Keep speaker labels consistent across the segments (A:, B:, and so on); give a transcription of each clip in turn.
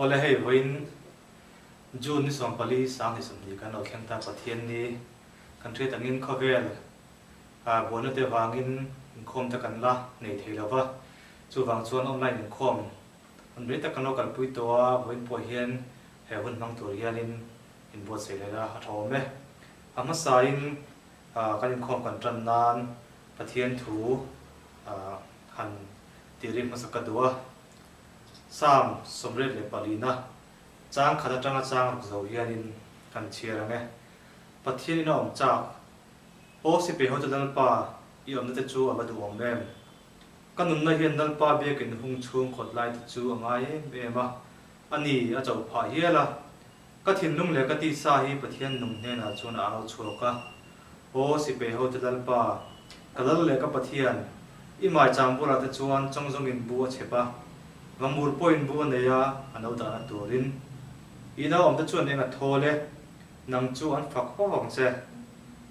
A: Awle hei vawiin June ni 14 2020 kan lo thleng ta Pathian ni kan hriat angin khawvel buaina te vangin inkhawm te kan la nei thei lova chuvang chuan online inkhawm hun rei tak kan lo kalpui tawh a vawiin pawh hian he hun hmang tur hianin inbuatsaih leh la a tha awm e. A hmasain kan inkhawm kan tan nan Pathian thu han tih rim hmasa ka duh a. Psalm 84na chang khat atanga chang ruk zo hianin kan chhiar ang e. Pathian in a awm chak, Aw Sipai hote Lalpa, i awmna te chu a va duhawm em? Ka nunna hian Lalpa biakin hung chhung khawt lai te chu a ngai em em a, a ni, a chauh phah hial a. Ka thinlung leh ka tisa hi Pathian nung hnenah chuan a au chhuak a, Aw Sipai hote Lalpa, ka lal leh ka Pathian, i maichang bulah te chuan chawngzawngin bu a chhep a, vamur pawhin bu a nei a, a no dahna turin. I nauawmte chuan eng a thawl e, nang chu an fak fo ang che.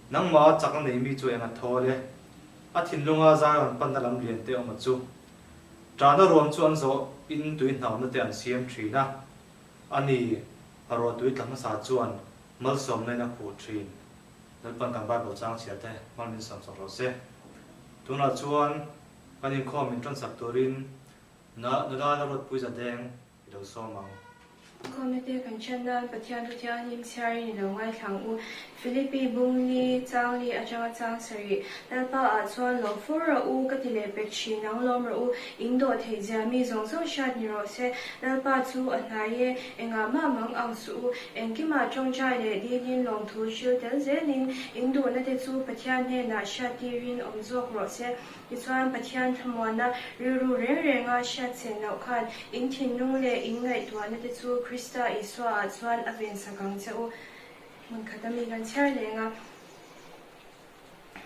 A: Nangmah a chakna nei mi chu eng a thawl e, a thinlunga Zion panna lam lian te awm a chu. Ṭahna ruam chu an zawh in tui hnauna te an siam ṭhin a, A ni, a ruahtui tla hmasa chuan malsawmna in a khuh thin. Lalpan kan Bible chang chhiar te mal min sawmsak rawh se. Tunah chuan kan inkhawm min tansak turin na nula la ruatpui za deng i lo sawm ang.
B: Inkhawmna te kan thian nan Pathian thu thianghlim chhiarin i lo ngaithlang u. Philippi bung li, chang li atanga chang sarih, Lalpa ah chuan lawm fur rawh u, ka ti leh pek thin ang lawm rawh u, in dawh theih zia mi zawng zawng hriat ni rawh se, Lalpa chu a hnai e, engah mah mang ang suh u, engkimah tawngtai leh dilin lawmthu hril tel zelin in duhna te chu Pathian hnenah hriat tirin awm zawk rawh se. Tichuan Pathian thlamuanna rilru reng renga hriat chen loh khan in thinlung leh in ngaihtuahna te chu Krista Isua ah chuan a vensak ang che u. Hmun khat a mi kan chhiar leng a,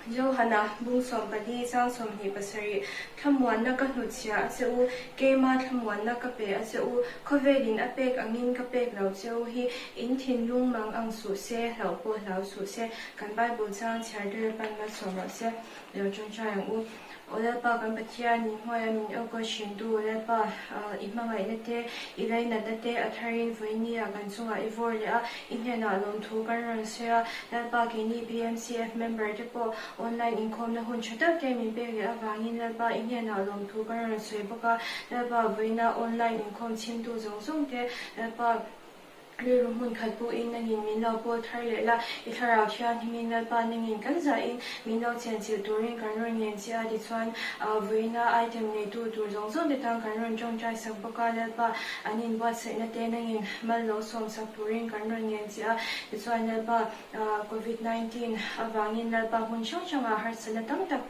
B: Johana bung 14 chang 27, Thlamuanna ka hnutchhia a che u, keima thlamuanna ka pe a che u, khawvelin a pek angin ka pek lo che u hi in thinlung mang ang suh se, hlauh pawh hlau suh se, kan Bible chang chhiar te pan malsawm rawh se, lo tawngtai ang u. Aw Lalpa kan Pathian, min hnuaia min enkawl thintu Lalpa, i hmangaihna te, i lainatna te a tharin vawinia kan chungah i vawr leh a, i hnenah lawmthu kan rawn sawi a. Lalpa keini BMCF member te pawh online inkhawmna hun tha tak te min pek leh avangin Lalpa i hnenah lawmthu kan rawn sawi bawk a. Lalpa vawiina online inkhawm chhimtu zawng zawng te Lalpa, Rilru hmun khat pawhin nangin min lo pawl thar leh la, i thlarau thianghlimin Lalpa nangin kan zahin min lo chenchilh turin kan rawn ngen che a, tichuan vawiina item neitu tur zawng zawng te tan kan rawn tawngtai sak bawk a, Lalpa an inbuatsaihna te nangin mal lo sawm sak turin kan rawn ngen che a, tichuan Lalpa Covid 19 avangin Lalpa hmun hrang hrangah harsatna tam tak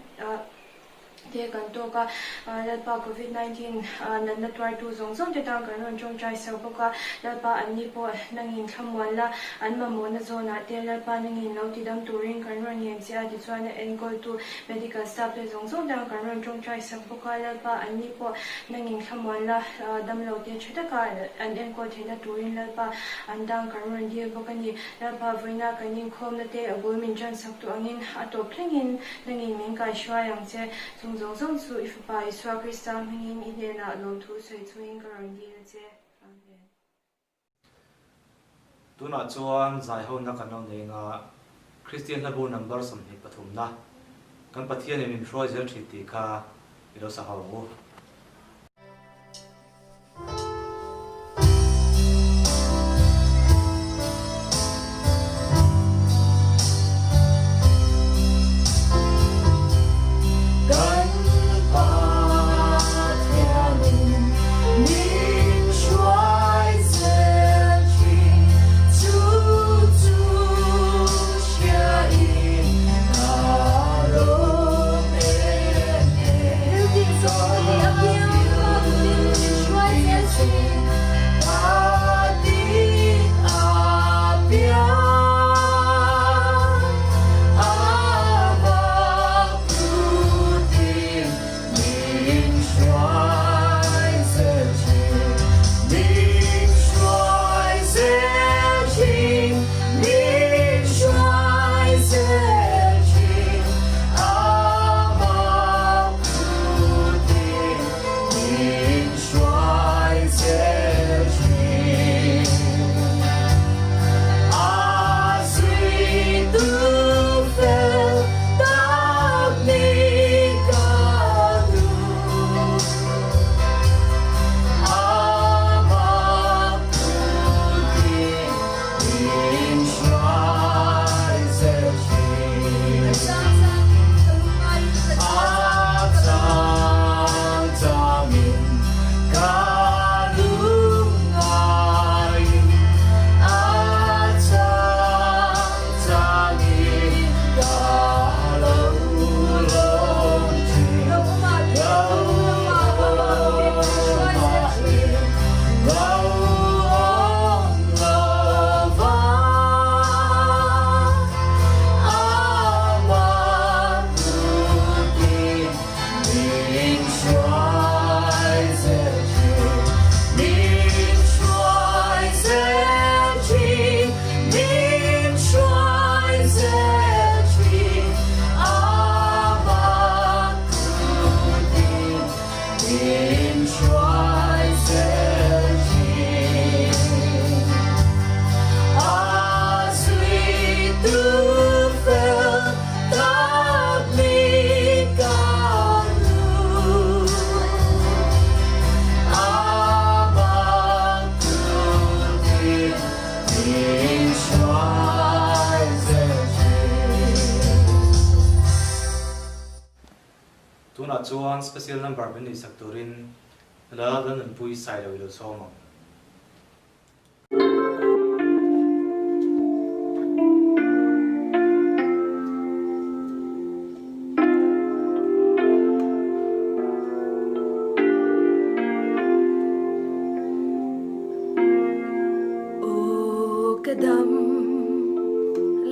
B: te kan tawk a, Lalpa Covid 19 natna tuartu zawng zawng te tan kan rawn tawngtai sak bawk a, Lalpa anni pawh nangin thlamuan la, an mamawhna zawnah te Lalpa nangin lo tidam turin kan rawn ngen che a, tichuan a enkawltu medical staff te zawng zawng tan kan rawn tawngtai sak bawk a, Lalpa anni pawh nangin thlamuan la, damlo te tha taka an enkawl theihna turin Lalpa an dang kan rawn dil bawk a ni. Lalpa vawiina kan inkhawmna te a bul min tan sak tawh angin a tawp thlengin Nangin min kaihruai ang che, chung zawng zawng chu i Fapa Isua Krista hmingin i hnenah lawmthu sawi chungin ka rawn dil a che. Amen.
A: Tunah chuan zaihona kan lo nei anga Kristian hlabu number 23 na kan Pathianin min hruai zel thin tih kha i lo sa ho ang u.
C: Kan Pathianin min hruai zel thin, chu chu hriain ka lawm em em.
A: Tunah chuan special number min neihsak turin Lal Lalnunpuii Sailo i lo sawm ang.
C: Aw ka dam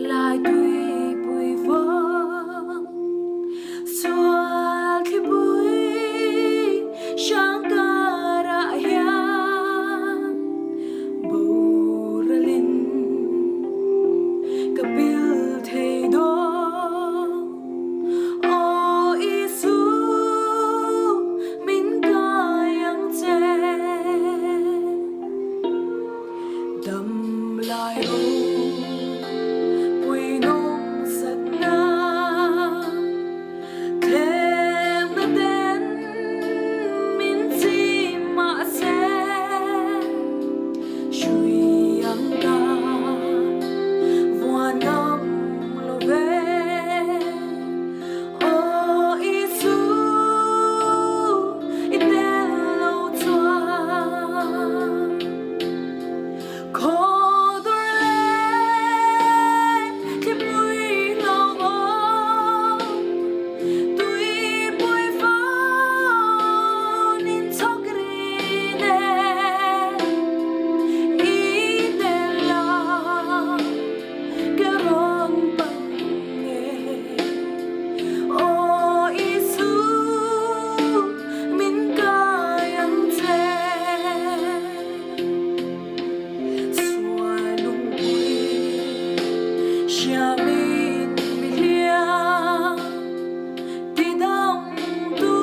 C: lai tuipui vang sual thlipui hrang karah hian boralin ka pil thei dawn. Aw Isu min kai ang che. Dam lai ro pui nawm sat na Thlem na ten min chim mah se Shui ang ka vuan ngam lo ve Aw Isu i tel lo chuan Khaw dur leh thlipui lo awm Tuipui fawn in chhawk ri nen I tel la ka rawn pan nge Aw Isu min kai ang che. Sual lungpui hriamin mi hliam ti dam tu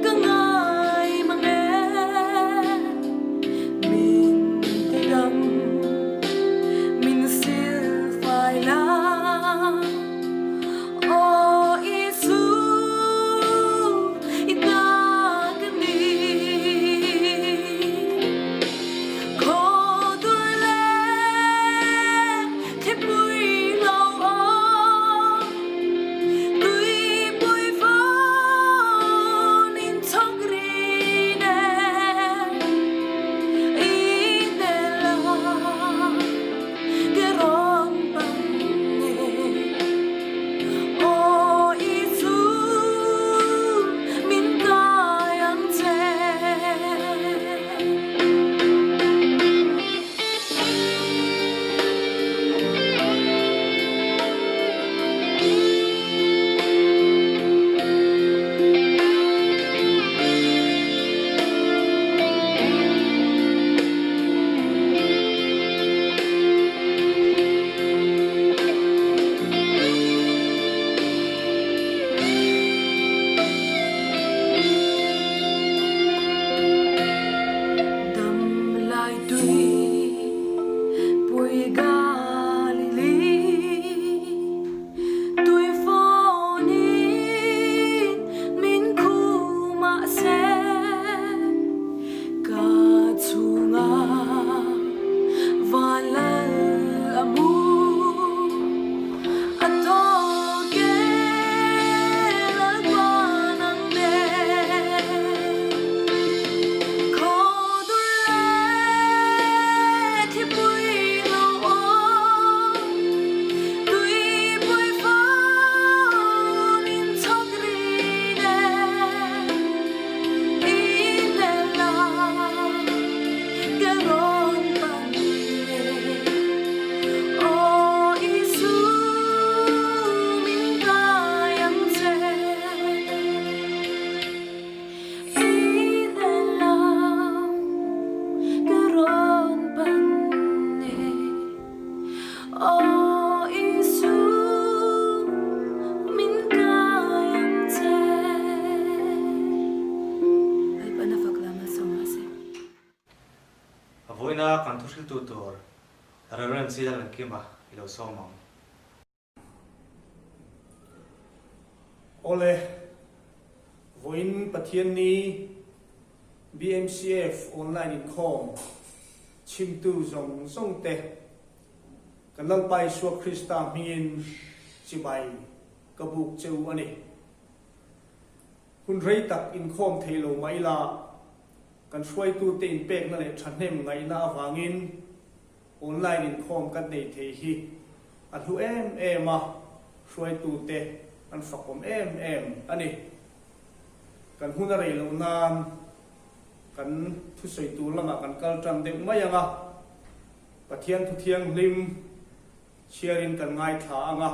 C: ka ngai mang e. Min ti dam min sil fai la Aw Isu i ta ka ni. Khaw dur leh thlipui lo awm Tuipui fawn in chhawk ri nen I tel a ke rawn pan nge Aw Isu min kai ang che. Dam lai tui pui Galili tui fawn in min khu mah se ka chhungah van lal a mu a tawk e Lalpa nang nen. Khaw dur leh thlipui lo awm Tuipui fawn in chhawk ri nen I tel a ka rawn pan nge Aw Isu min kai ang che. I tel a ka rawn pan e Aw Isu min kai ang che. Lalpan a fak lam a sawm a se.
A: A vawiina kan thuhriltu tur Reverend Sila Lankima i lo sawm ang.
D: Awle, vawiin Pathianni BMCF online inkhawm chhimtu zawng zawng te kan Lalpa Isua Krista hmingin chibai ka buk che u a ni. Hun rei tak inkhawm thei lo mah ila, kan hruaitute inpekna leh thahnem ngaihna avangin online inkhawm kan nei thei hi a hlu em em a, hruaitute an fakawm em em a ni. Kan hun a rei loh nan kan thusawi tur lamah kan kal tan deuh mai ang a, Pathian thu thianghlim chhiarin kan ngaithla ang a,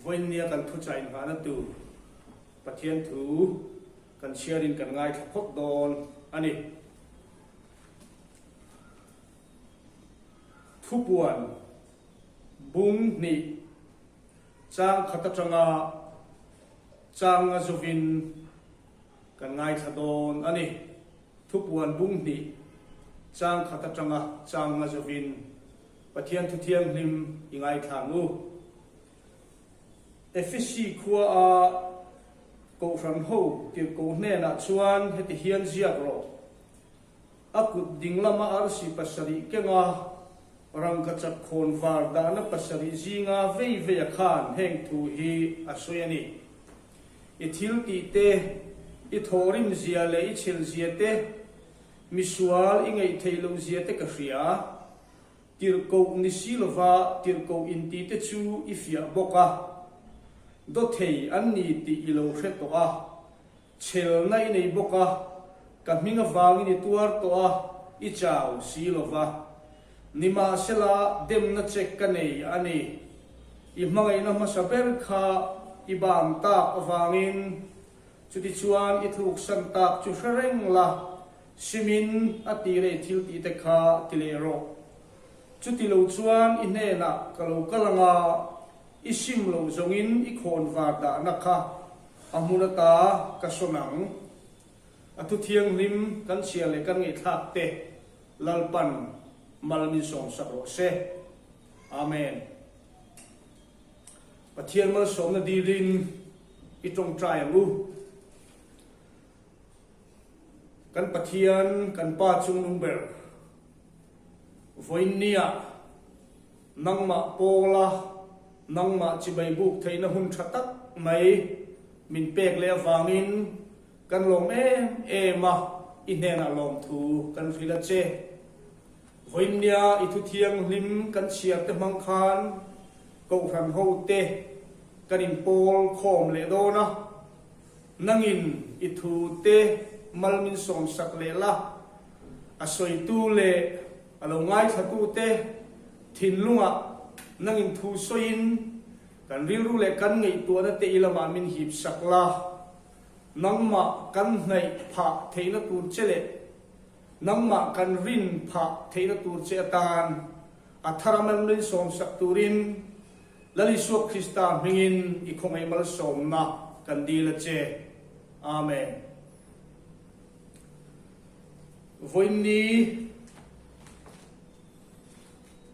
D: vawiinnia kan thuchah inghahna tur Pathian thu kan chhiarin kan ngaithla phawt dawn a ni. Thupuan bung hnih chang khat atanga chang a zuvin kan ngaithla dawn a ni. Thupuan bung hnih chang khat atanga chang a zuvin Pathian thu thianghlim i ngaithla ang u. Efesi khua a Kohhran ho tirhkoh hnenah chuan heti hian ziak rawh, A kut ding lama arsi pasarih kenga rangkachak khawn var dahna pasarih zinga vei veia khan heng thu hi a sawi a ni. I thil tih te, i thawhrim zia leh i chhel zia te, misual i ngaih theih loh zia te ka hria. Tirhkoh ni si lova tirhkoh inti te chu i fiah bawk a, dawthei an ni tih i lo hre tawh a, chhelna i nei bawk a, ka hming avangin i tuar tawh a, i chau si lova. Nimahsela demna che ka nei a ni. I hmangaihna hmasa ber kha i ban tak avangin chutichuan i tluksan tak chu hre reng la, Simin a tih leh thil tih te kha ti leh rawh. Chuti lo chuan i hnenah ka lo kal anga i sim lo zawngin i khawn var dahna kha a hmun ata ka sawn ang. A thu thianghlim kan chhiar leh kan ngaihthlak te Lalpan mal min sawmsak rawh se. Amen. Pathian malsawmna dilin i tawngtai ang u. Kan Pathian, kan Pa chungnung ber, vawiinniah nangmah pawla nangmah chibai buk theihna hun tha tak mai min pek leh avangin kan lawm em em a, i hnenah lawmthu kan hrilh a che. Vawiinnia i thu thianghlim kan chhiar te hmang khan Kohhran hote kan inpawl khawm leh dawn a. Nangin i thu te mal min sawmsak leh la, a sawitu leh a lo ngaithlatu te thinlungah nangin thu sawiin kan rilru leh kan ngaihtuahna te i lamah min hipsak la, nangmah kan hnaih phah theihna tur che leh nangmah kan rin phah theihna tur che atan a thar a mal min sawmsak turin Lal Isua Krista hmingin i khawngaih malsawmna kan dil a che. Amen. Vawiinni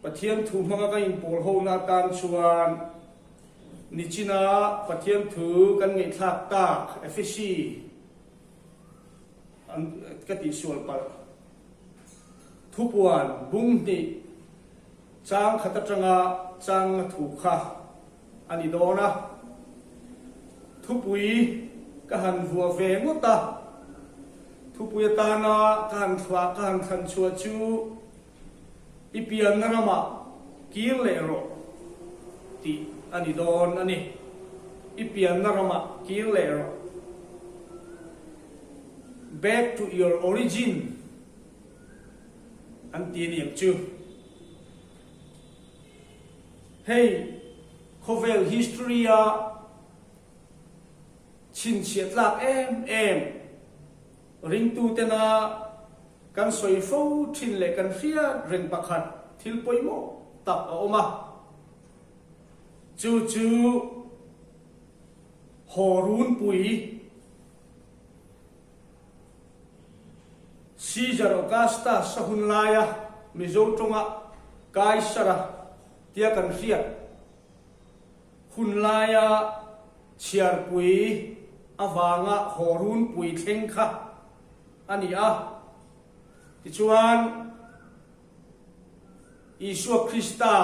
D: Pathian thu hmanga kan inpawl hona atan chuan nichina Pathian thu kan ngaihthlak tak Efesi an ka tihsual palh thupuan bung hnih Chang khat atanga chang a thu kha a ni dawn a, thupui ka han vuah ve ngawt a, thupui atana ka han thlah ka han thlan chhuah chu i pianna ramah kir leh rawh tih a ni dawn a ni, i pianna ramah kir leh rawh, back to your origin. An ti a ni ang chu. Hei khawvel history a chhinchhiah tlak em em ringtu tena kan sawi fo thin leh kan hriat reng pakhat thil pawimawh tak a awm a. Chu chu haw runpui. Caesar Augustus a hun laia Mizo tawnga Kaisara tia kan hriat hun laia chhiarpui avanga haw runpui thleng kha a ni a. Tichuan, Isua Krista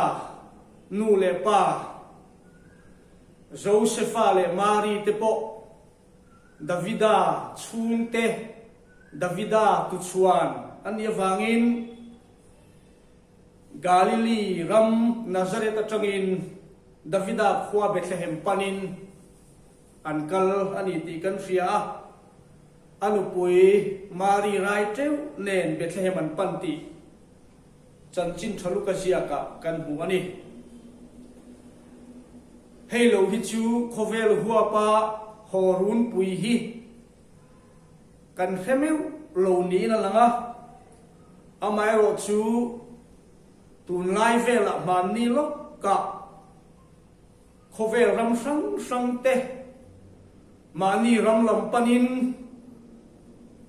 D: nu leh pa Josefa leh Mari te pawh. Davida chhungte, Davida tuchhuan a nih avangin Galili ram Nazareth atangin Davida khua Bethlehem panin an kal a ni tih kan hria a. A nupui Mari rai teuh nen Bethlehem an pan tih chanchin tha luka ziakah kan hmu a ni. Hei lo hi chu khawvel huapa haw runpui hi kan hre meuh lo niin a lang a, amaherawh chu tunlai velah hmanni lawkah Khawvel ram hrang hrang te mahni ram lam panin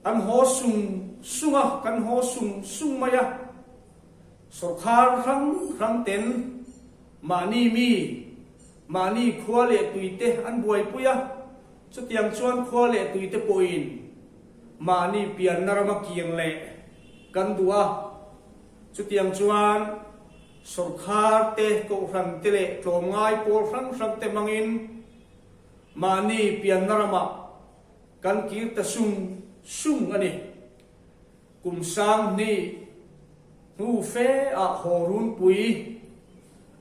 D: an haw sung sung a, kan haw sung sung mai a. Sawrkhar hrang hrang ten mahni mi, mahni khua leh tui te an buaipui a, chutiang chuan khua leh tui te pawhin mahni pianna rama kiang leh kan duh a, chutiang chuan Sawrkhar te, kohhran te leh tlawmngai pawl hrang hrang te hmangin mahni pianna ramah kan kir ta sung sung a ni. Kum 2000 hnu fe ah haw runpui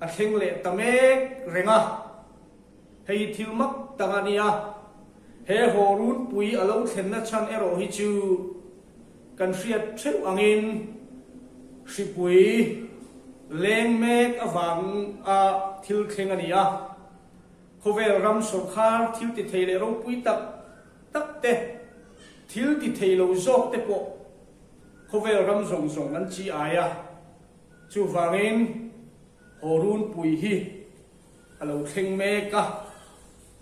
D: a thleng leh ta mek reng a, hei hi thil mak tak a nia. He haw runpui a lo thlenna chhan erawh hi chu Kan hriat theuh angin hripui leng mek avang a thil thleng a ni a, khawvel ram sawrkhar thil ti thei leh ropui tak tak te, thil ti thei lo zawk te pawh khawvel ram zawng zawng an chi ai a, chuvangin haw runpui hi a lo thleng mek a,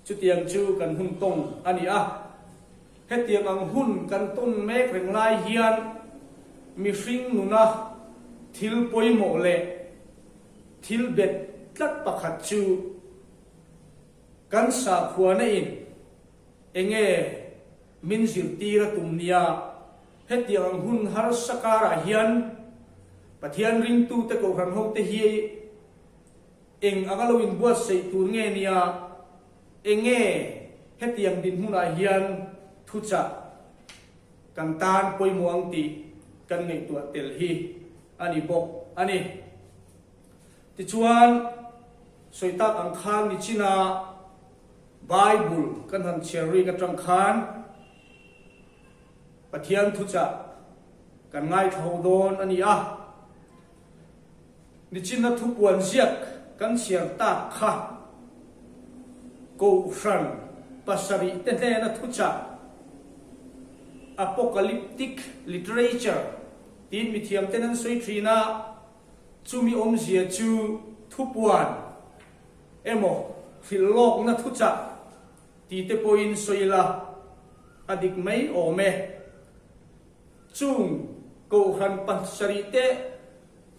D: chutiang chu kan hun tawng a ni a. Hetiang ang hun kan tawn mek reng lai hian mihring nuna thil pawimawh leh thil bet tlat pakhat chu kan sakhuana in enge min zirtir a tum nia. Hetiang ang hun harsa karah hian Pathian ringtute kohhran hote hi eng anga lo inbuatsaih tur nge nia? Enge hetiang dinhmunah hian thuchah kan tan pawimawh ang tih kan ngaihtuah tel hi a ni bawk a ni. Tichuan, sawi tak ang khan nichina Bible kan han chhiar rik atang khan Pathian thuchah kan ngaithla ho dawn a ni a. Nichina thupuan ziak kan chhiar tak kha Kohhran pasarih te hnena thuchah, apocalyptic literature, tiin mithiam ten an sawi thin a, chumi awmzia chu thupuan emaw hrilhlawkna thuchah ti te pawhin sawi ila a dik mai awm e. Chung Kohhran pasarih te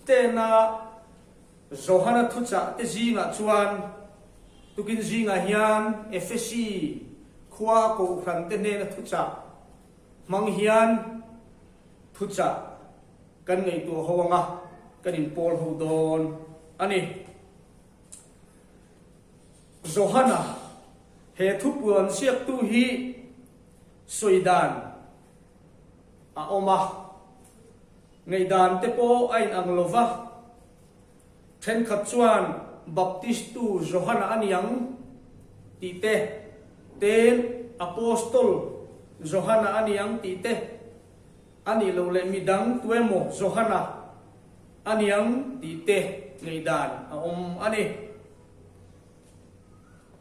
D: Tena Johana thuchah te zingah chuan tukin zingah hian Efesi khua kohhran te hnena thuchah hmang hian thuchah kan ngaihtuah ho anga kan inpawl ho dawn a ni. Johana he thupuan ziaktu hi sawi dan a awm a. Ngaihdan te pawh a inang lo va, thenkhat chuan Baptistu Johana a niang tih te, ten Apostol Johana a niang tih te, a nih loh leh midang tuemaw Johana a niang tih te ngaihdan a awm a ni.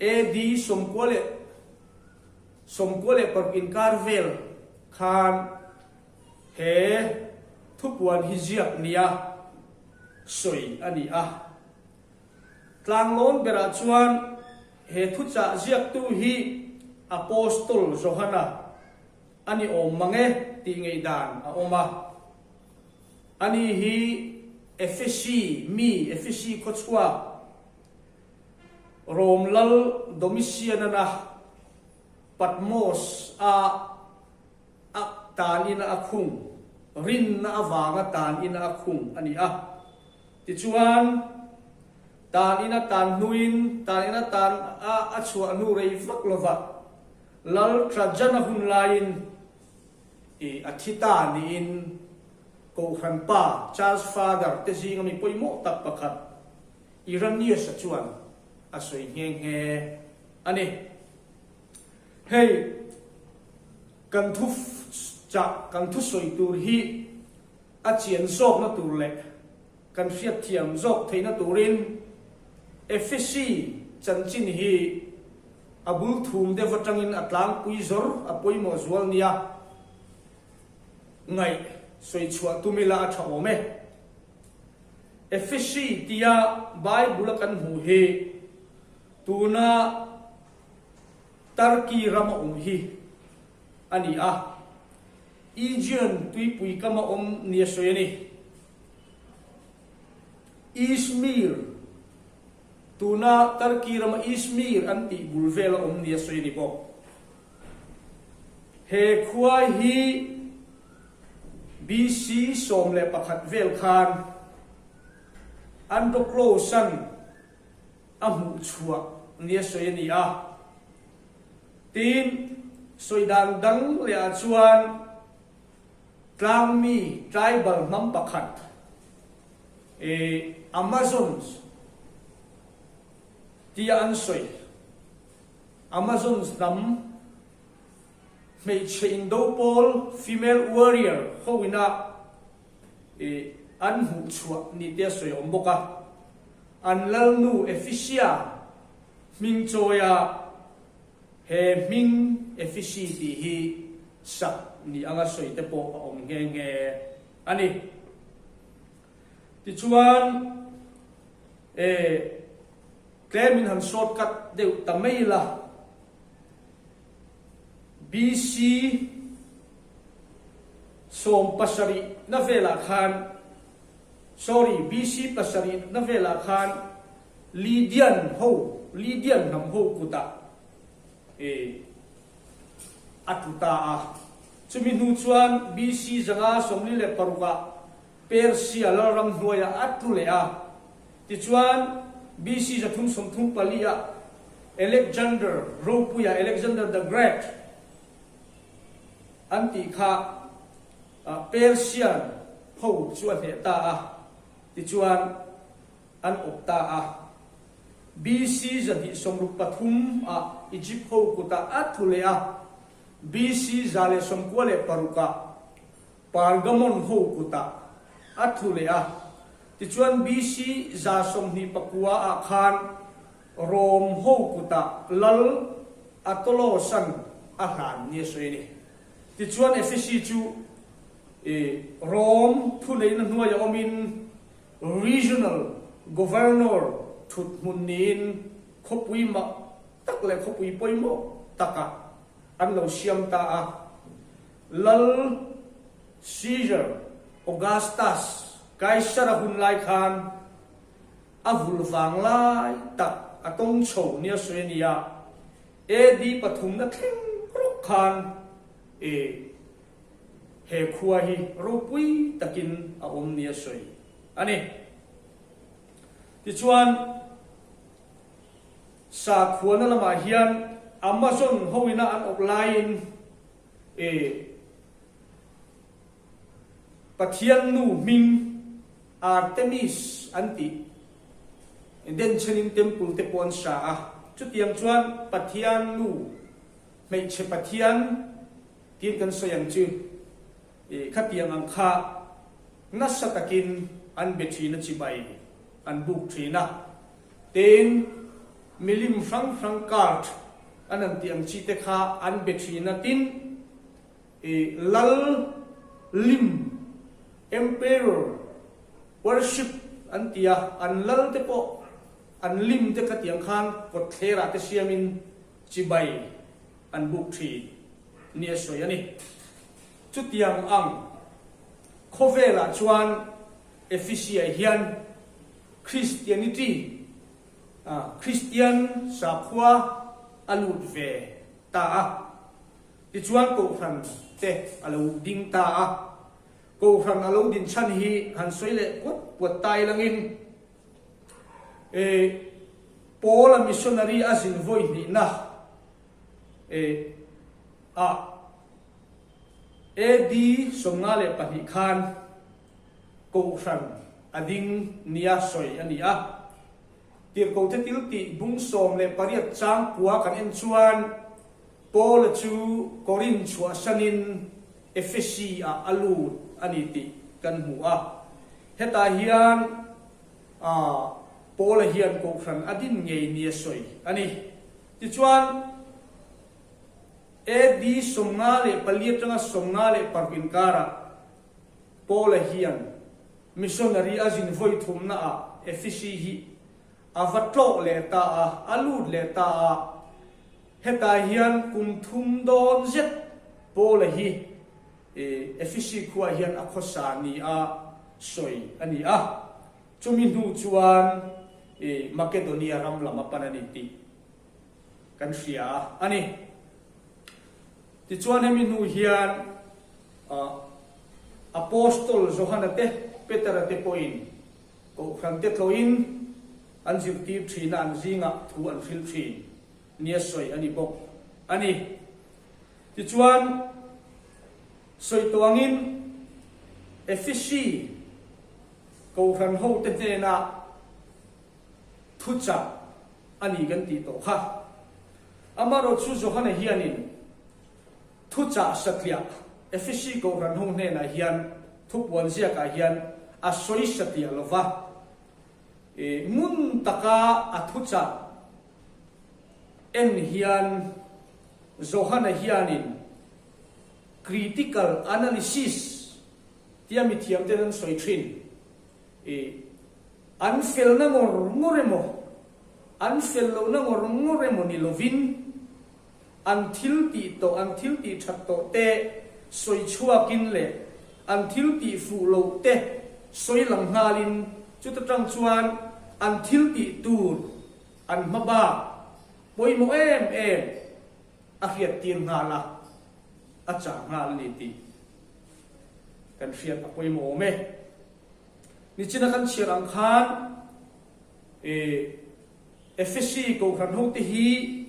D: AD 96 inkar vel khan He thupuan hi ziak nia sawi a ni a. Tlanglawn berah chuan he thuchah ziaktu hi Apostol Johana a ni awm mang e tih ngaihdan a awm a. Ani hi Efesi mi, Efesi khawchhuak, Rom lal Domitian-ana Patmos-a A tan ina a khung, rinna avanga tan ina a khung a ni a. Tichuan, tan ina tan hnuin, tan ina tan a a chhuah hnu rei vak lova. Lal Trajana hun laiin i a thi ta niin Kohhran pa Charles Father te zinga mi pawimawh tak pakhat Irenaeus-a chuan a sawi nghe nghe a ni. Hei kan thu chah kan thusawi tur hi a chian zawkna tur leh kan hriatthiam zawk theihna turin Efesi chanchin hi a bul thum deuh atangin a tlangpui zawr a pawimawh zual nia ngaih sawi chhuah tum ila a tha awm e. Efesi tia Bible a kan hmuh hi tuna Turkey rama awm hi a ni a, Aegean tuipui kama awm nia sawi a ni. Izmir, Tuna Turkey rama Izmir an tih bul vela awm nia sawi a ni bawk. He khua hi BC 11 vel khan Androclus-a'n a hmuh chhuah nia sawi a ni a. Tin, sawi dan dang lehah chuan Tlangmi tribal hnam pakhat Amazons tia an sawi. Amazons hnam hmeichhe indo pawl female warrior ho ina an hmuh chhuah ni te a sawi awm bawk a. An lalnu Ephisia hming chawia He hming Efisi tih hi sak ni anga sawi te pawh a awm nghe nghe a ni. Tichuan, e, tlemin han shortcut deuh ta mai ila, BC 70 na velah khan, sorry, BC 7 na velah khan Lydian ho, Lydian hnam ho kutah e a tlu ta a. Chumi hnu chuan BC 546 ah Persia lalram hnuaiah a tlu leh a. Tichuan BC 334 ah Alexander ropuia, Alexander the Great, an tih kha Persian ho chu a hneh ta a. Tichuan an awp ta a. BC 263 ah Egypt ho kutah a tlu leh a, BC 196 ah Pergamon ho kutah a tlu leh a. Tichuan BC 129 ah khan Rome ho kutah lal Atolosan a hlan ni a sawi a ni. Tichuan Efesi chu Rome thuneihna hnuaiah awmin Regional Governor thut hmun niin khawpui mak tak leh khawpui pawimawh takah an lo siam ta a. Lal Caesar Augustus Kaisara hun lai khan a vul vang lai tak a tawng chho nia sawi a ni a, AD pathumna thleng rawk khan e He khua hi ropui takin a awm nia sawi a ni. Tichuan, sakhuana lamah hian Amazon hoina an awp laiin e Pathian nu hming Artemis an tih denchhenin temple te pawh an sa a. Chutiang chuan Pathian nu hmeichhe Pathian Tin kan sawi ang chu, i khatiang ang kha nasa takin an be thin a chibai an buk thin a, tin milim hrang hrang card an han tih ang chi te kha an be thin a, tin i lal lim emperor worship an ti a, an lal te pawh an lim te khatiang khan kawtthlerah te siamin chibai an buk thin ni a sawi a ni. Chutiang ang khawvelah chuan Ephesiah hian Christianity, Kristian sakhua a lut ve ta a, tichuan Kohhran te a lo ding ta a. Kohhran a lo din chhan hi han sawi leh puat puat ta ilangin Paul-a missionary a zin vawi hnihna. Ah AD 52 khan Kohhran a ding nia sawi a ni a. Tirhkohte til tih bung 18 chang kua kan en chuan Paula chu Korinth chhuahsanin Efesi-ah a lut a ni tih kan hmu a. Hetah hian Paula hian Kohhran a din ngei nia sawi a ni. Tichuan, AD 54 atanga 56 inkarah Paula hian missionary a zin vawi thumnaah Efesi hi a va tlawh leh ta a, a lut leh ta a. Hetah hian kum thum dawn zet Paula hi Efesi khuaah hian a khawsa nia sawi a ni a. Chumi hnu chuan Makedonia ram lam a pan a ni tih kan hria a ni. Tichuan hemi hnu hian Apostol Johana te, Petera te pawhin Kohhran te tlawhin an zirtir thin a, an zingah thu an hrilh thin nia sawi a ni bawk a ni. Tichuan sawi tawh angin Efesi Kohhran hote hnenah thuchah a ni kan tih tawh kha. Amaherawhchu Johana hianin thuchah satliah Efesi Kohhran ho hnenah hian thupuan ziakah hian a sawi satliah lo va, ngun taka a thuchah en hian Johana hianin critical analysis tia mithiamten an sawi thin. I an felna ngawr ngawr emaw, an fel lohna ngawr ngawr emaw ni lovin, an thil tih tawh, an thil tih that tawh te sawi chhuakin leh an thil tih fuh loh te sawi lang nghalin chuta tang chuan an thil tih tur an hma bak pawimawh em em a hriattir nghal a, a chah nghal a ni tih kan hriat a pawimawh awm e. Nichina kan chhiar ang khan e Efesi Kohhran hote hi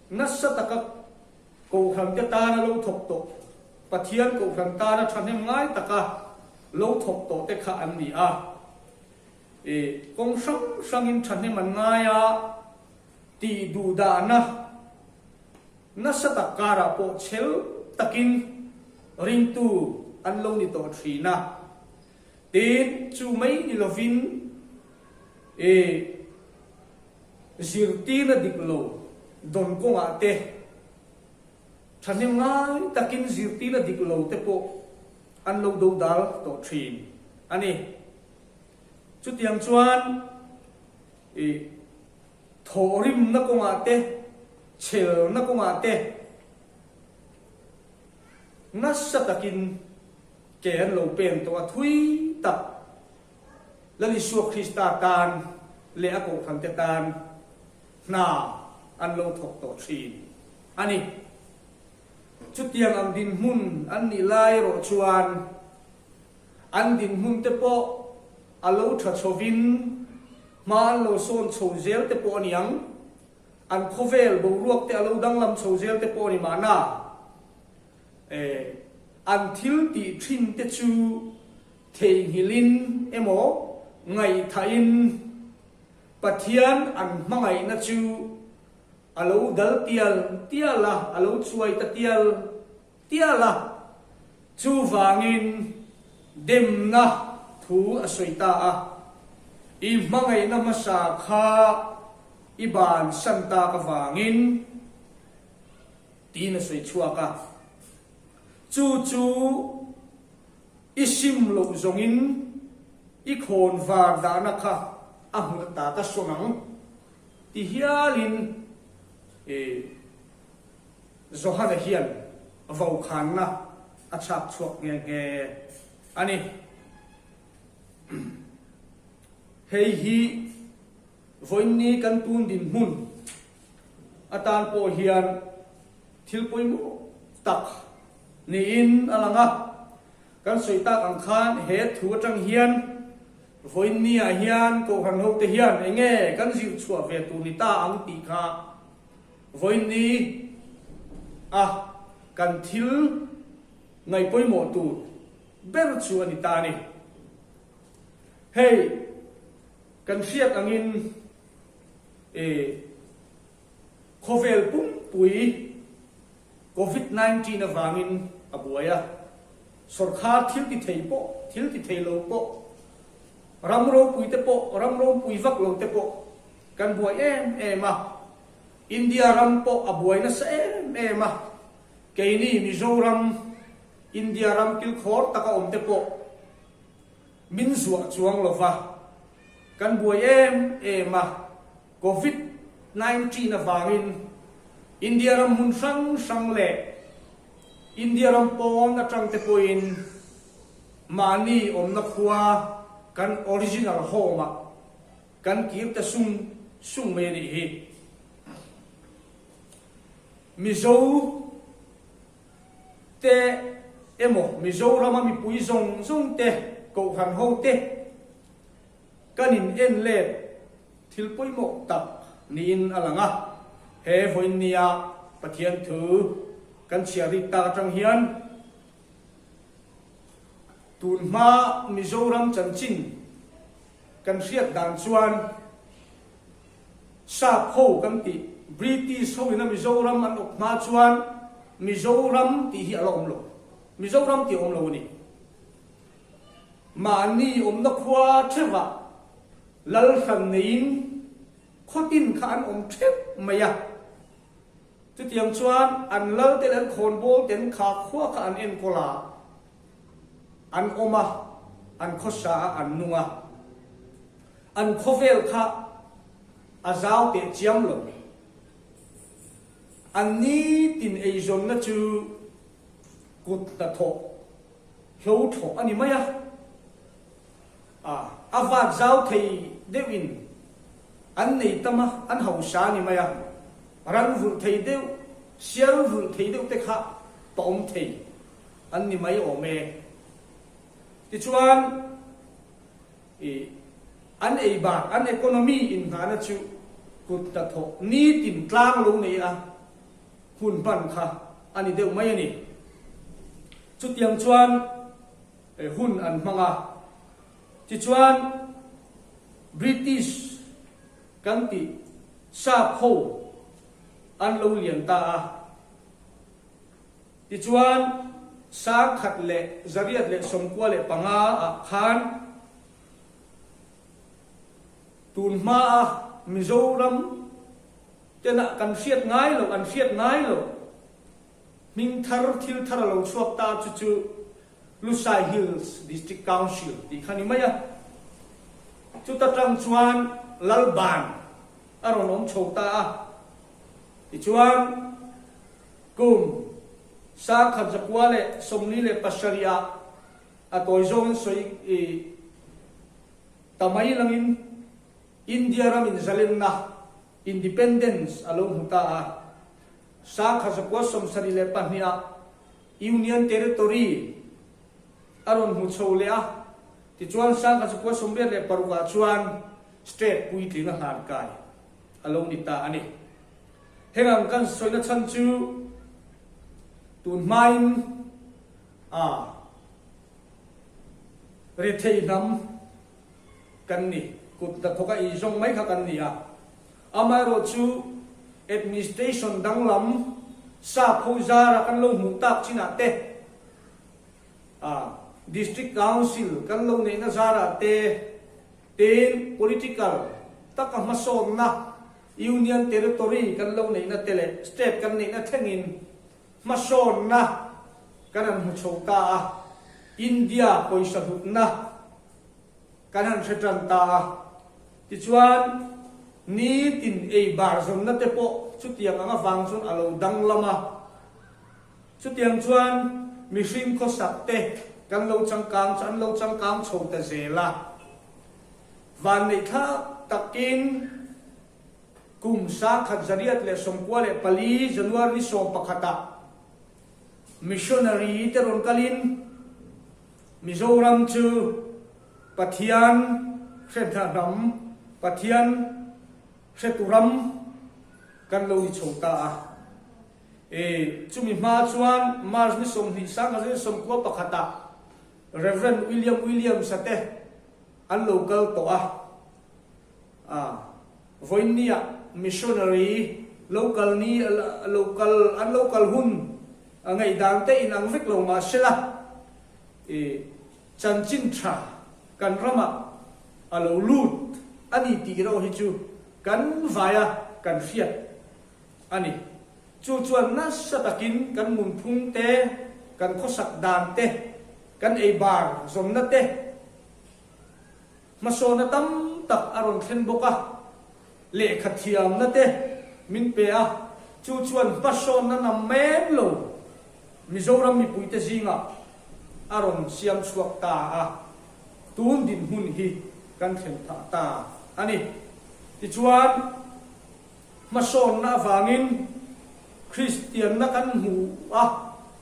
D: nasa taka Kohhran te tana lo thawk tawh, Pathian Kohhran tana thahnem ngai taka lo thawk tawh te kha an ni a. E kawng hrang hrangin thahnem an ngai a, tih duhdahna nasa tak karah pawh chhel takin ringtu an lo ni tawh thin a. Tin, chu mai ni lovin i zirtirna dik lo dawn kawngah te, thahnem ngai takin zirtirna dik lo te pawh an lo dodal tawh thin a ni. Chutiang chuan i thawhrimna kawngah te, chhelna kawngah te nasa takin Ke an lo pen tawh a thui tak Lal Isua Krista tan leh a kohhrante tan hna an lo thawk tawh thin a ni. Chutiang ang dinhmun an nih lai erawh chuan an dinhmun te pawh a lo tha chhovin hma an lo sawn chho zel te pawh a ni ang, an khawvel boruak te a lo danglam chho zel te pawh a ni mahna. E, an thil tih thin te chu theihnghilhin emaw ngaihthahin Pathian an hmangaihna chu a lo dal tial tial a, a lo chuai ta tial tial a. Chuvangin demna thu a sawi ta a, I hmangaihna hmasa kha i bansan tak avangin, Tiin a sawi chhuak a. Chu chu i sim loh zawngin i khawn var dahna kha a hmu ta ka sawn ang ti hialin i Johana hian vokhanna a chhak chhuak nghe nghe a ni. Hei hi vawiinni kan tun dinhmun atan pawh hian thil pawimawh tak niin a lang a. Kan sawi tak ang khan he thu atang hian vawiinniah hian Kohhran hote hian eng nge kan zir chhuah ve tur ni ta ang tih kha vawiinni a. kan thil ngaihpawimawh tur ber chu a ni ta a ni. Hei kan hriat angin e khawvel pumpui Covid 19 avangin a buai a, sawrkhar thil ti thei pawh, thil ti thei lo pawh, ram ropui te pawh, ram ropui vak lo te pawh kan buai em em a, India ram pawh a buai nasa em em a, keini Mizoram, India ram kilkhawr taka awm te pawh min zuah chuang lo va, kan buai em em a, Covid 19 avangin India ram hmun hrang hrang leh India ram pawn atang te pawhin mahni awmna khua kan original home ah kan kir ta sung sung mai a nih hi. Mizo te emaw Mizorama mipui zawng zawng te, Kohhran ho te kan in en let thil pawimawh tak niin a lang a. He vawiin nia Pathian thu kan chhiar rik tak atang hian tun hma Mizoram chanchin kan hriat dan chuan Sap ho kan tih British ho ina Mizoram an awp hma chuan Mizoram tih hi a la awm lo. Mizoram tih a awm lo a ni. Mahni awmna khua theuhah lal hran neiin khawtin kha an awm theuh mai a. Chutiang chuan an lal te leh an khawnbawl ten kha khua kha an enkawl a, an awm a, an khawsa a, an nung a. An khawvel kha a zau teh chiam lo. An nitin eizawnna chu kut hnathawh hlo thlawh a ni mai a. A, a vat zau thei deuhin an nei tam a, an hausa a ni mai a. Ran vulh thei deuh, sial vulh thei deuh te kha pa awm thei an ni mai awm e. Tichuan. I an ei bak, an economy inngahna chu kut hnathawh nitin tlang lo nei a hun hman kha a ni deuh mai a ni. Chutiang chuan hun an hmang a, tichuan British kan tih sap ho an lo lian ta a. Tichuan, 1895 ah khan tun hmaa Mizoram tena kan hriat ngai loh, an hriat ngai loh hming thar, thil thar a lo chhuak ta chu chu Lushai Hills District Council tih kha ni mai a. Chuta tang chuan Lalban a rawn awm chho ta a. Tichuan, Kum 1947 ah a tawi zawngin sawi i ta mai langin India ram in zalenna, Independence, a lo hmu ta a. 1972 ah Union Territory a rawn hmu chho leh a, tichuan 1986 ah chuan State puitling a hlan kai a lo ni ta a ni. Heng ang kan sawina chhan chu tun hmain a rethei hnam kan ni, kut hnathawk a eizawng mai kha kan ni a. Amaherawh chu administration danglam sap ho zara kan lo hmuh tak chinah te, a district council kan lo neihna zarah te, tin political taka hmasawnna Union Territory kan lo neihna te leh State kan neihna thlengin hmasawnna kan han hmu chho ta a, India pawisa hlutna kan han hre tan ta a. Tichuan, nitin ei bar zawnna te pawh chutiang ang avang chuan a lo danglam a. Chutiang chuan mihring khawsak te kan lo changkang an lo changkang chho ta zel a. Vanneihthlak takin kum 1994 January ni 11 ah Missionary te rawn kalin Mizoram chu Pathian hre hnam, Pathian hretu ram kan lo ni chho ta a. E, chumi hma chuan March ni 20 1991 ah Rev. William Williams-a te an lo kal tawh a. A, vawiinniah missionary lo kal ni, lo kal, an lo kal hun ngaihdan te inang vek lo mah sela, e, chanchin tha kan ramah a lo lut a ni tih erawh hi chu kan vaia kan hriat a ni. Chu chuan nasa takin kan nunphung te, kan khawsak dan te, kan ei bar zawmna te hmasawna tam tak a rawn thlen bawk a, lehkha thiamna te min pe a, chu chuan hmasawnna nam mem lo Mizoram mipuite zingah a rawn siam chhuak ta a, tun dinhmun hi kan thlen phah ta a ni. Tichuan. Hmasawnna avangin Kristianna kan hmu a,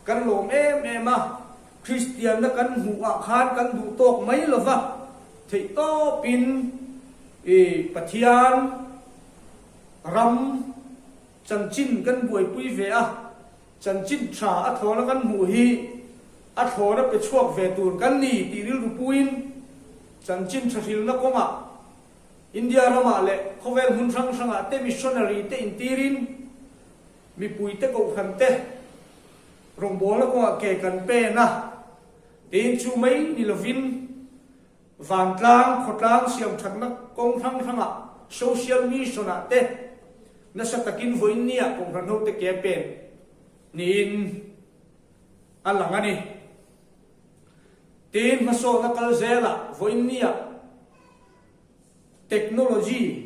D: kan lawm em em a. Kristianna kan hmuh ah khan kan duh tawk mai lo va, theihtawpin i Pathian ram chanchin kan buaipui ve a, chanchin tha a thlawna kan hmuh hi a thlawna pe chhuak ve tur kan ni tih rilru puin chanchin tha hrilna kawngah India ramah leh khawvel hmun hrang hrangah te missionary te intirin mipuite kohhran te rawngbawlna kawngah ke kan pen a, tiin chu mai ni lovin vantlang khawtlang siamthatna kawng hrang hrangah social mission ah te nasa takin vawiinniah kohhran hote ke pen niin a lang a ni. Tiin hmasawnna kal zelah vawiinniah Technology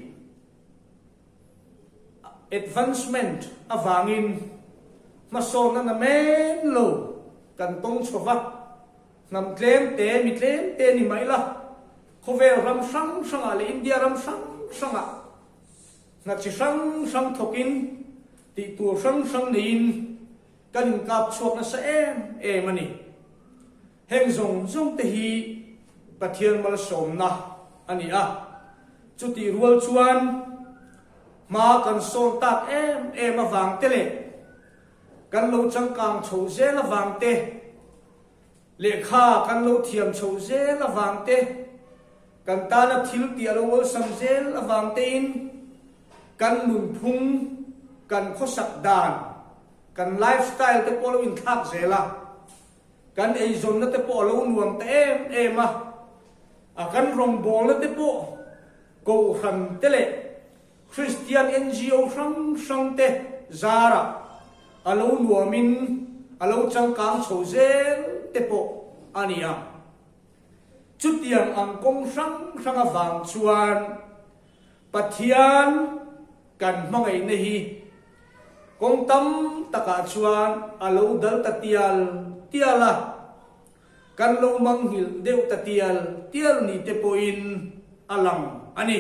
D: advancement avangin hmasawnna na men lo kan tawng chho va, hnam tlem te, mi tlem te ni mai la, khawvel ram hrang hrangah leh India ram hrang hrangah hna chi hrang hrang thawkin tih tur hrang hrang neiin kan inkap chhuak nasa em em a ni. Heng zawng zawng te hi Pathian malsawmna a ni a, chutih rual chuan hma kan sawn tak em em avang te leh kan lo changkang chho zel avang te, lehkha kan lo thiam chho zel avang te, kan tana thil tih a lo awlsam zel avang tein kan nunphung, kan khawsak dan, kan lifestyle te pawh a lo inthlak zel a. Kan eizawnna te pawh a lo nuam ta em em a, a kan rawngbawlna te pawh Kohhran te leh Kristian NGO hrang hrang te zarah a lo nuamin a lo changkang chho zel te pawh a ni a. Chutiang ang kawng hrang hrang avang chuan Pathian kan hmangaihna hi kawng tam takah chuan a lo dal ta tial tial a, kan lo manghilh deuh ta tial tial ni te pawhin a lang a ni.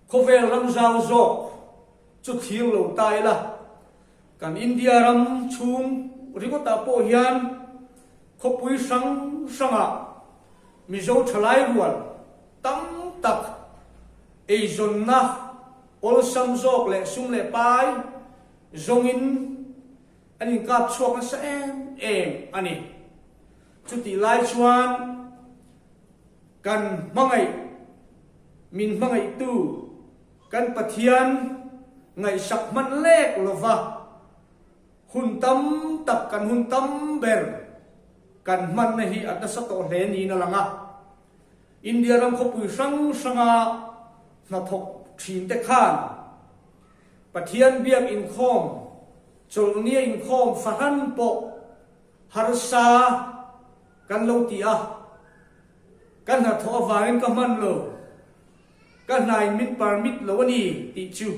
D: Khawvel ram zau zawk chu thlir lo ta ila, kan India ram chhung ringawtah pawh hian khawpui hrang hrangah Mizo thalai rual tam tak eizawnna awlsam zawk leh sum leh pai zawngin an inkap chhuak nasa em em a ni. Chutih lai chuan kan hmangaih, min hmangaihtu kan Pathian ngaihsak hman lek lova hun tam tak kan hun tam ber kan hmanna hi a nasa tawh hle niin a lang a. India ram khawpui hrang hranga hnathawk thin te khan Pathian biak inkhawm, chawlhnia inkhawm fahran pawh harsa kan lo ti a, ka hnathawh avangin ka hman lo, ka hnain min permit lo a ni tih chu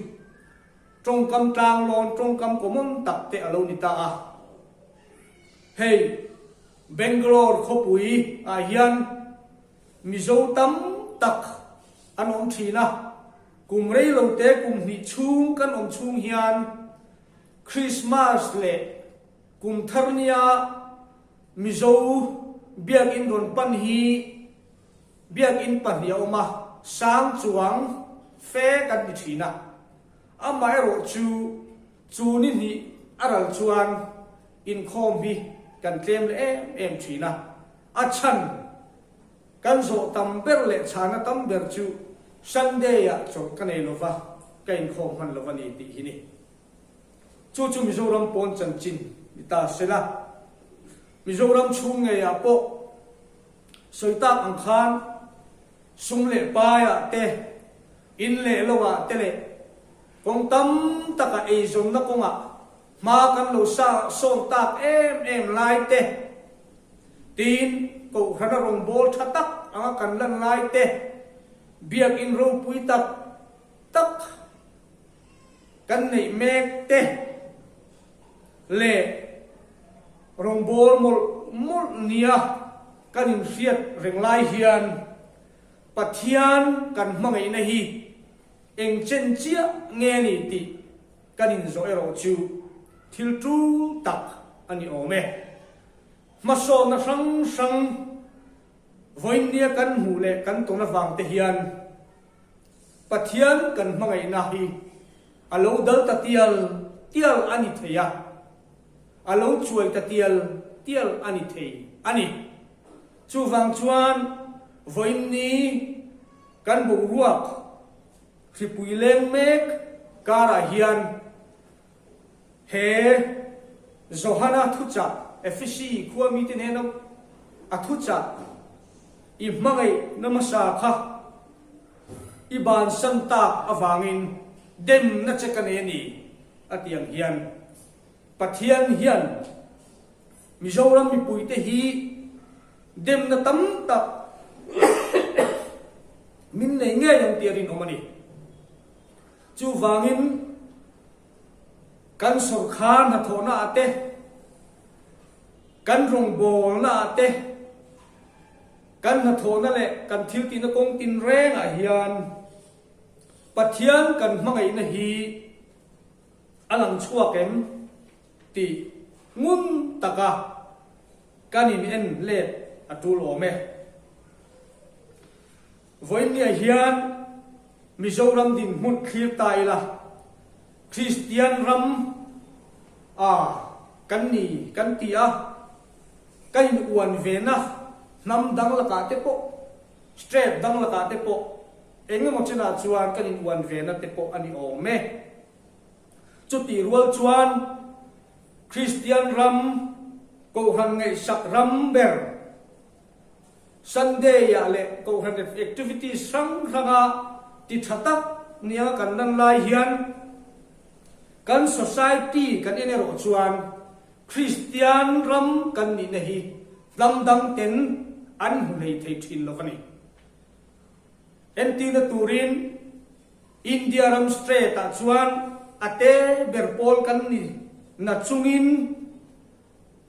D: tawngkam tlanglawn, tawngkam common tak te a lo ni ta a. Hei Bangalore khawpui ah hian Mizo tam tak an awm thin a, kum rei lo te kum hnih chhung kan awm chhung hian Christmas leh kum thar nia Mizo biakinn rawn pan hi biakinn pahnih a awm a, sang chuang fe kan ti thin a, amaherawhchu. Chu ni hnih a ral chuan inkhawm hi kan tlem leh em em thin a, a chhan kan zawh tam ber leh chhana tam ber chu Sunday-ah chawlh ka nei lova, ka inkhawm hman lova ni tih hi ni. Chu chu Mizoram pawn chanchin ni ta sela, Mizoram chhung ngeiah pawh sawi tak ang khan sum leh paiah te, in leh loah te leh kawng tam taka eizawnna kawngah hma kan lo sa sawn tak em em lai te, tin Kohhrana rawngbâwl tha tak anga kan lan lai te, biakinn ropui tak tak kan neih mek te leh rawngbâwl mawlh mawlh nia kan inhriat reng lai hian Pathian kan hmangaihna hi eng chen chiah nge ni tih kan inzawh erawh chu thil tul tak a ni awm e. Hmasawnna hrang hrang vawiinnia kan hmuh leh kan tawn avang te hian Pathian kan hmangaihna hi a lo dal ta tial tial a ni thei a, a lo chuai ta tial tial a ni thei a ni. Chuvang chuan vawiinni kan boruak hripui leng mek karah hian he Johana thuchah Efesi khua mite hnena a thuchah i hmangaihna hmasa kha i bansan tak avangin demna che ka nei a ni a ti ang hian Pathian hian Mizoram mipuite hi demna tam tak min nei ngei ang tih a rinawm a ni. Chuvangin kan sawrkhar hnathawhna ah te, kan rawngbawlna ah te, kan hnathawhna leh kan thiltihna kawng tinrengah hian Pathian kan hmangaihna hi a lang chhuak em? Tih ngun taka kan in en let a tul awm e. Vawiinniah hian Mizoram dinhmun thlir ta ila, Kristian ram a kan ni kan ti a, ka in uan ve na hnam dang lakah te pawh, state dang lakah te pawh eng emaw chenah chuan kan in uan ve na te pawh a ni awm e. Chutih rual chuan Kristian ram, Kohhran ngaihsak ram ber, Sunday-ah leh Kohhran activities hrang hranga ti tha tak nia kan lan lai hian kan society kan en erawh chuan Kristian ram kan nihna hi hnam dang ten an hmu hlei thei thin lo a ni. Entirna turin India ram state ah chuan a te ber pawl kan ni na chungin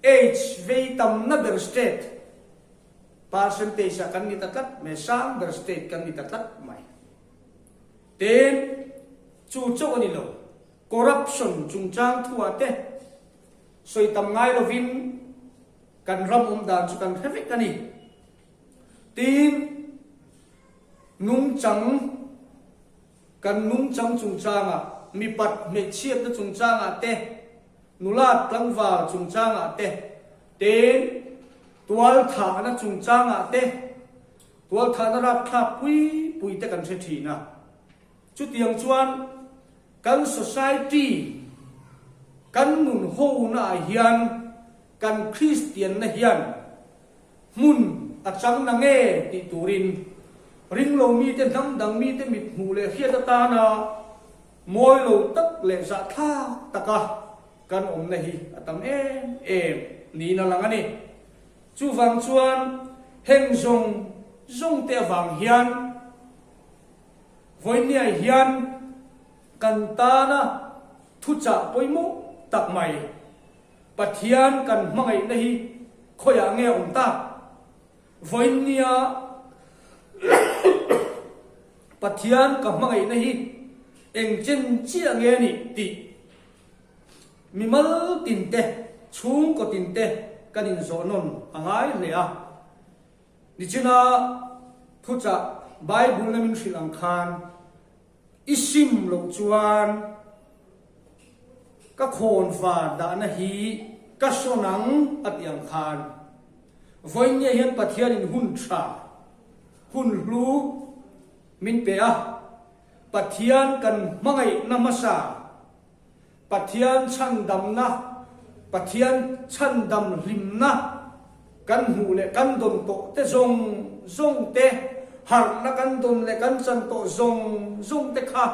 D: age vei tamna ber state percentage ah kan ni ta tlat mai, sang ber state kan ni ta tlat mai. Tin, chu chauh a ni lo, corruption chungchang thu ah te sawi tam ngai lovin kan ram awm dan chu kan hre vek a ni. Tin, Nungchang, Kan nungchang chungchangah, mipat hmeichhiatna chungchangah te, nulat tlangval chungchangah te, tin, tualthahna chungchangah te, tualthahna rapthlak pui pui te kan hre thin a. Chutiang chuan kan society, kan nun hona ah hian kan Kristianna hian Hmun a chang na nge tih turin ringlo mite hnam dang mite mit hmuh leh hriat atana mawi lo tak leh zahthlak taka kan awmna hi a tam em em niin a lang a ni. Chuvang chuan heng zawng zawng te avang hian vawinia hian kan tana thuchah pawimawh tak mai Pathian kan hmangaihna hi khawiah nge a awm tak? Vawiinnia Pathian ka hmangaihna hi eng chen chiah nge a nih tih mimal tinte, chhungkaw tinte kan inzawh nawn a ngai hle a. Nichina thuchah Bible-na min hrilh ang khan i sim loh chuan. Ka khawnvar dahna hi ka sawn ang a tih ang khan vawiinnia hian Pathianin hun tha, hun hlu min pe a, Pathian kan hmangaihna hmasa, Pathian chhandamna, Pathian chhandam hlimna kan hmuh leh kan dawn tawh te zawng zawng te, harhna kan dawn leh kan chan tawh zawng zawng te kha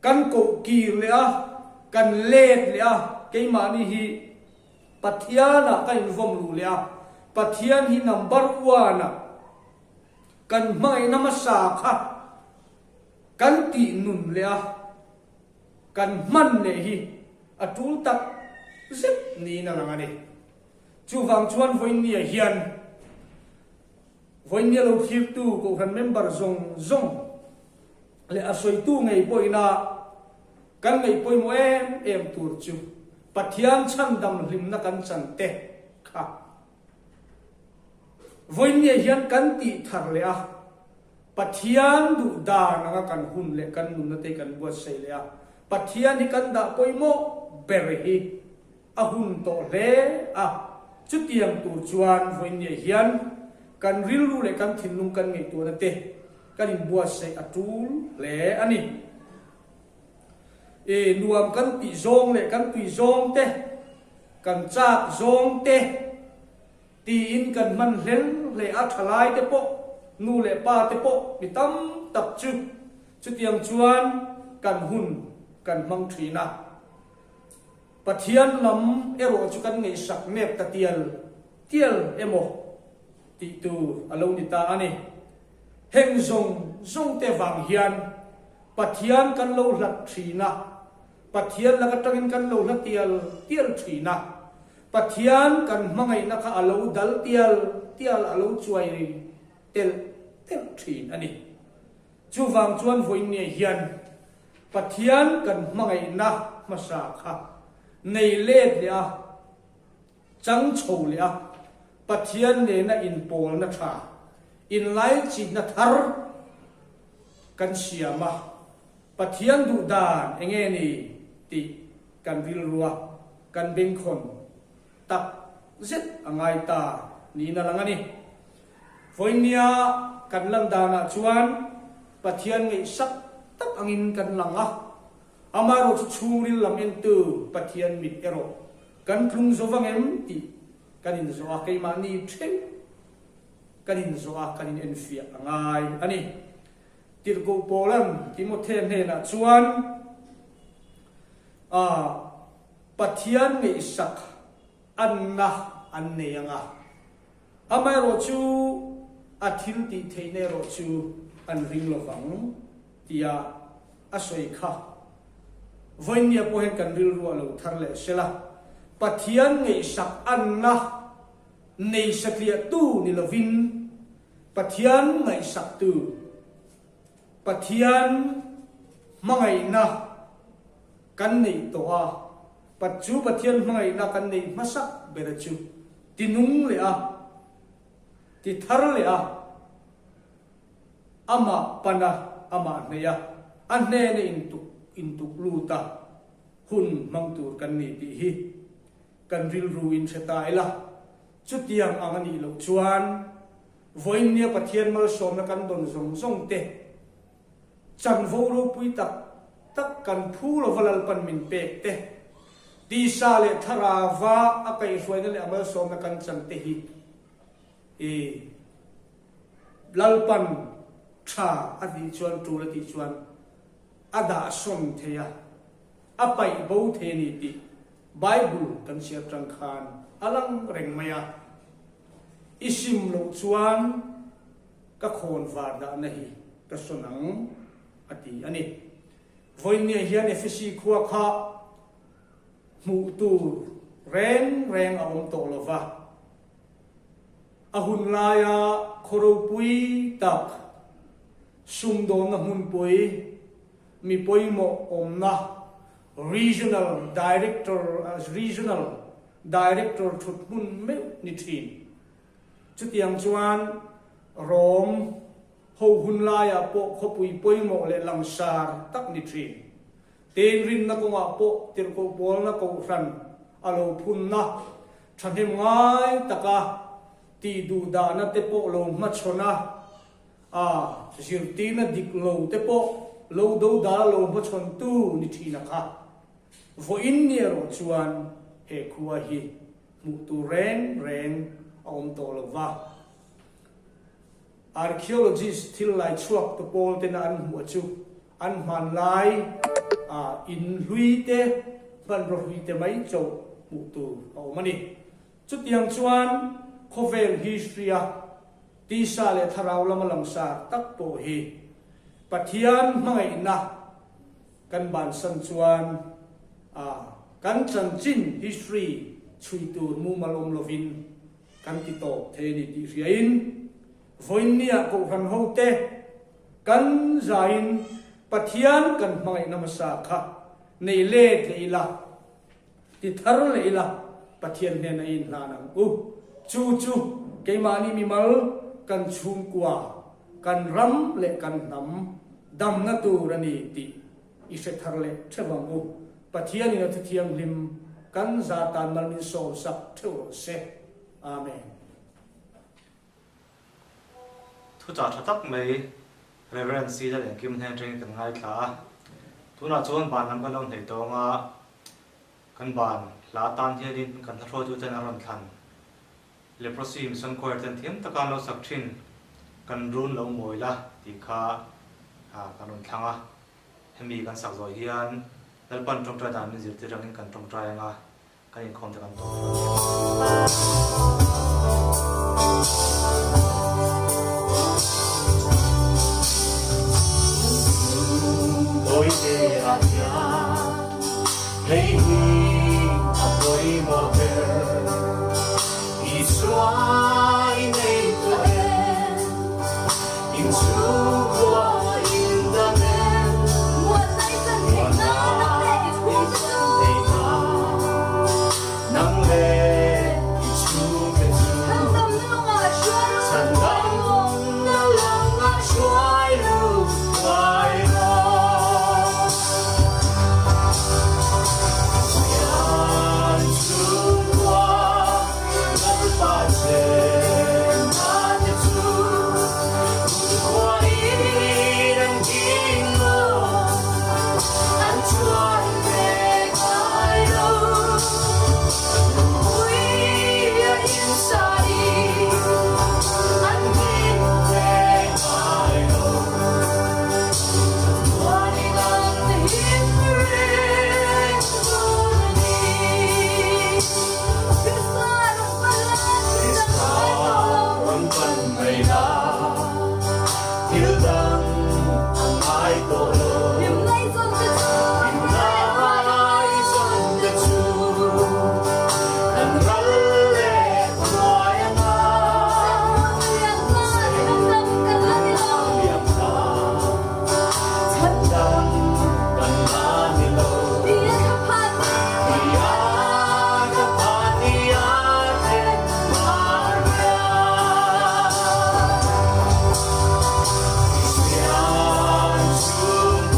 D: kan koh kir leh a, kan let leh a, keimahni hi Pathianah kan invawm luh leh a, Pathian hi number one ah kan hmangaihna hmasa kha Kan tih nun leh a kan hman leh hi a tul tak zet niin a lang a ni. Chuvang chuan Vawiinnia hian Vawiinnia lo thlirtu Kohhran member zawng zawng leh a sawitu ngei pawhina kan ngaih pawimawh em em tur chu Pathian chhandam hlimna kan chan te kha Vawiinnia hian kan tih thar leh a, Pathian duh dan anga kan hun leh kan nunna te kan buatsaih leh a, Pathian hi kan dah pawimawh ber hi a hun tawh hle a, chutiang tur chuan vawiinnia hian kan rilru leh kan thinlung kan ngaihtuahna te kan inbuatsaih a tul hle a ni. I nuam kan tih zawng leh kan tui zawng te, kan chak zawng te tiin kan hman hlel hle a, thalai te pawh, nu leh pa te pawh mi tam tak chu chutiang chuan kan hun kan hmang thin a. Pathian lam erawh chu kan ngaihsak nep ta tial tial emaw tih tur a lo ni ta a ni. Heng zawng zawng te vang hian Pathian kan lo hlat thin a, Pathian lak atangin kan lo hla tial tial thin a, Pathian kan hmangaihna kha a lo dal tial tial, a lo chuai telh telh thin a ni. Chuvang chuan vawiinnia hian Pathian kan hmangaihna hmasa kha nei let leh a, chang chho leh a, Pathian nena inpawlna tha, inlaichitna thar kan siam a, Pathian duh dan eng nge ni tih kan rilrua kan bengkhawn tak zet a ngai ta niin a lang a ni. Vawinia kan lan danah chuan Pathian ngaihsak tak angin kan lang a, amaherawhchu chhungril lam entu Pathian mit erawh kan tlung zo vang em tih kan inzawh a, keimahni theuh kan inzawh a, kan inenfiah a ngai a ni. Tirhkoh Paula'n Timothea hnenah chuan, A Pathian ngaihsak anna an nei ang a, amaherawhchu a thil tih theihna erawh chu an ring lo vang, tia a sawi kha. Vawiinnia pawh hian kan rilru a lo thar leh sela, Pathian ngaihsak anna Nei satliahtu ni lovin Pathian ngaihsaktu, Pathian hmangaihna kan neih tawh a, chu Pathian hmangaihna kan neih hmasak bera chu ti nung leh a, ti thar leh a, amah pan a, amah hneih a, a hnena intuk intuk lut a hun hmang tur kan ni tih hi Kan rilru in hre ta ila, chutiang ang a nih loh chuan vawiinnia Pathian malsawmna kan dawn zawng zawng te, chanvo ropui tak tak kan phu lova Lalpan min pek te, tisa leh thlarauva a kaihhruaina leh a malsawmna kan chan te hi i Lalpan tha a tih chuan, tul a tih chuan a dahsawn thei a, a paih bo thei a ni tih Bible kan chhiar tang khan a lang reng mai a, I sim loh chuan ka khawn var dahna hi ka sawn ang a ti a ni. Vawiinniah hian Efesi khua kha hmuh tur reng reng a awm tawh lo va, a hun laia khaw ropui tak, sumdawnna hmunpui, mi pawimawh awmna Regional Director Regional Director thut hmun meuh ni thin. Chutiang chuan Rom ho hun laiah pawh khawpui pawimawh leh langsar tak ni thin. Tin, rinna kawngah pawh tirhkoh pawlna kohhran a lo phunna thahnem ngai taka tih duh dahna te pawh lo hmachhawn a, a zirtirna dik lo te pawh lo do dal lo hmachhawntu ni thin a kha. Vawiin ni erawh chuan he khua hi hmuh tur reng reng a awm tawh lo va. Archaeologist thil lai chhuak tu pawl tena an hmuh chu an hmanlai a in hlui te, hmanraw hlui te mai chauh hmuh tur a awm a ni. Chutiang chuan khawvel history a tisa leh thlarau lama langsar tak pawh hi Pathian hmangaihna kan bansan chuan a kan chanchin history chhui tur mumal awm lovin Kan ti tawp thei a ni tih hriain vawiinniah Kohhran hote kan zaiin Pathian kan hmangaihna hmasa kha nei let leh ila, ti thar leh ila Pathian hnena i inhlan ang u. Chu chu keimahni mimal kan chhungkua, kan ram leh kan hnam damna tur a ni tih i hre thar leh theuh ang u. Pathianin a thuthianghlim kan za tan mal min sawmsak theuh rawh se. Amen.
A: Thuchah tha tak mai Rev. C. Lalengkim hnen atangin kan ngaithla a. Tunah chuan ban lam kan lo hneih tawng a, kan ban hla atan hianin kan hlahruaituten an rawn thlan. Leprosy Mission Choir ten thiam taka an lo sak thin Kan run lo mawi la tih kha kan rawn thlang a. Hemi kan sak zawh hian Lalpan tawngtai dan min zirtir angin kan tawngtai anga kan inkhawm te kan tawp dawn nia.
E: Tawite ah hian hei hi a pawimawh ber. Isua i nei tawh em? In chhungkua in dam em?
C: Muanna i chan theih nan nang leh i chhungte chu.
E: Nang leh i chhungte chu.
C: Chhandamna lungah hruai ru.
E: Chhandamna lungah hruai ru thuai rawh. Kristian chhungkua Lalpa chenna te chu kumkhuain an ding lo, an chuan ve ngai lo. Lungpuia insain an hlim ve ngai lo. Chatuanin an him reng dawn a ni.
C: Krista rawn pan la, thil dang a ngai tawh lo.
E: Rawn pan mai la, thil dang a ngai tawh lo.
C: Hlimna i zawn te chu,
E: Hlimna i zawn te chu, kan ral leh thuai anga.
C: Serhmun lian hma, chhandam kan la ni lo.
E: Chhandam kan la ni lo.
C: Tia ka phan
E: Tia ka phan nia then Maria. Kristian chhungkua.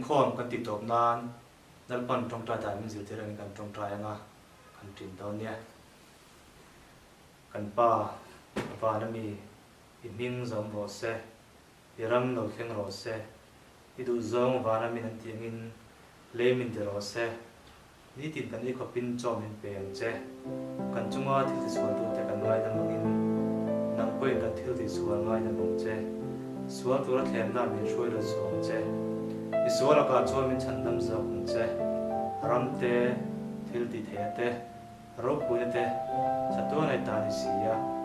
A: inkhawm kan tih tawp nan Lalpan tawngtai dan min zirtir angin kan tawngtai anga kan ṭin dawn nia. Kan Pa, van a mi, i hming zawm rawh se, i ram lo thleng rawh se, i duhzawng van a min an tih angin lei min ti rawh se, Nitin kan ei khawpin chaw min pe ang che. Kan chunga thil tisualtute kan ngaidam angin nang pawhin kan thil tihsual ngaidam ang che. Sual tura thlemna min hruai lut suh ang che. I sual lakah chuan min chhandam zawk ang che. Ram te, thil tihtheihna te, ropuina te, chatuan ei ta ni si a.